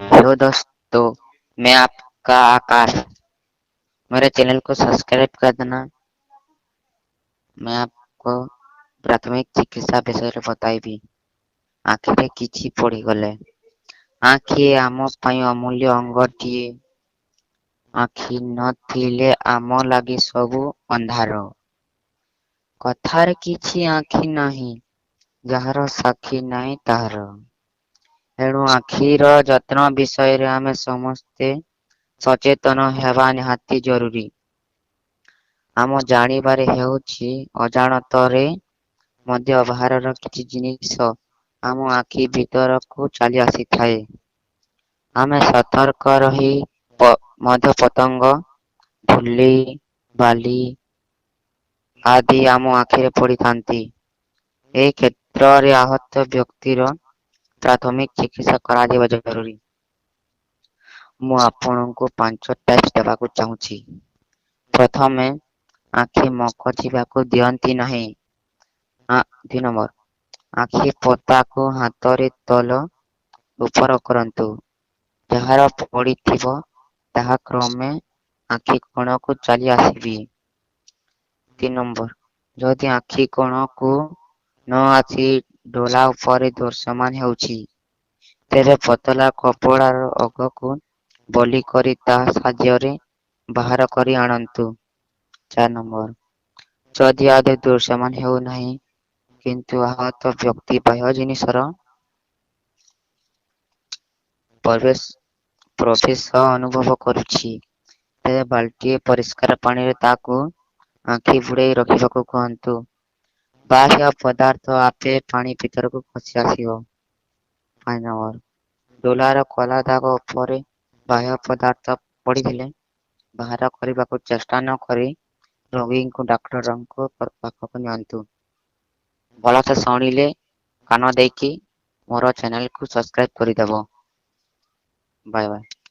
Hello दोस्तों, मैं आपका आकाश। मेरे चैनल को सब्सक्राइब कर देना। मैं आपको ପ୍ରାଥମିକ ଚିକିତ୍ସା ବିଷୟରେ ବତାଇବି। ଆଖିରେ କିଛି ପଡ଼ିଗଲେ, ଆଖି ଆମ ପାଇଁ ଅମୂଲ୍ୟ ଅଙ୍ଗଟିଏ। ଆଖି ନଥିଲେ ଆମ ଲାଗି ସବୁ ଅନ୍ଧାର। କଥାରେ କିଛି ଆଖି ନାହିଁ ଯାହାର, ସାକ୍ଷୀ ନାହିଁ ତାହାର। ଏଣୁ ଆଖିର ଯତ୍ନ ବିଷୟରେ ଆମେ ସମସ୍ତେ ସଚେତନ ହେବା ନିହାତି ଜରୁରୀ। ଆମ ଜାଣିବାରେ ହେଉଛି ଅଜାଣତରେ ମଧ୍ୟ ବାହାରର କିଛି ଜିନିଷ ଆମ ଆଖି ଭିତରକୁ ଚାଲି ଆସିଥାଏ। ଆମେ ସତର୍କ ରହି ମଧ୍ୟ ପତଙ୍ଗ, ଧୂଳି, ବାଲି ଆଦି ଆମ ଆଖିରେ ପଡ଼ିଥାନ୍ତି। ଏହି କ୍ଷେତ୍ରରେ ଆହତ ବ୍ୟକ୍ତିର ପ୍ରାଥମିକ ଚିକିତ୍ସା କରାଯିବା ଜରୁରୀ। ମୁଁ ଆପଣଙ୍କୁ 5 ଟିପ୍ସ ଦେବାକୁ ଚାହୁଁଛି। ପ୍ରଥମେ, ଆଖି ମକଚିବାକୁ ଦିଅନ୍ତି ନାହିଁ। 2 ନମ୍ବର, ଆଖି ପତାକୁ ହାତରେ ତଳ ଉପର କରନ୍ତୁ। ଯାହାର ପଡ଼ିଥିବ ତାହା କ୍ରମେ ଆଖି କୋଣକୁ ଚାଲି ଆସିବି। 3 ନମ୍ବର, ଯଦି ଆଖି କୋଣକୁ ନ ଆସି ଡୋଳା ଉପରେ ଦୃଶ୍ୟମାନ ହେଉଛି, ତେବେ ପତଳା କପଡ଼ାର ଅଗକୁ ବଳି କରି ତାହା ସାହାଯ୍ୟରେ ବାହାର କରି ଆଣନ୍ତୁ। 4 ନମ୍ବର, ଯଦି ଆଦୌ ଦୃଶ୍ୟମାନ ହେଉନାହିଁ କିନ୍ତୁ ଆହତ ବ୍ୟକ୍ତି ବାହ୍ୟ ଜିନିଷର ପ୍ରବେଶ ଅନୁଭବ କରୁଛି, ତେବେ ବାଲ୍ଟିଏ ପରିଷ୍କାର ପାଣିରେ ତାକୁ ଆଖି ବୁଡ଼େଇ ରଖିବାକୁ କୁହନ୍ତୁ। ବାହ୍ୟ ପଦାର୍ଥ ଆପେ ପାଣି ଭିତରକୁ ଖସି ଆସିବ। 5 ନମ୍ବର, ଡୋଳାର କଳା ଦାଗ ଉପରେ ବାହ୍ୟ ପଦାର୍ଥ ପଡ଼ିଥିଲେ ବାହାର କରିବାକୁ ଚେଷ୍ଟା ନ କରି ରୋଗୀଙ୍କୁ ଡାକ୍ତରଙ୍କ ପାଖକୁ ନିଅନ୍ତୁ। ଭଲସେ ଶୁଣିଲେ କାନ ଦେଇକି ମୋର ଚ୍ୟାନେଲକୁ ସବସ୍କ୍ରାଇବ୍ କରିଦେବ। Bye bye.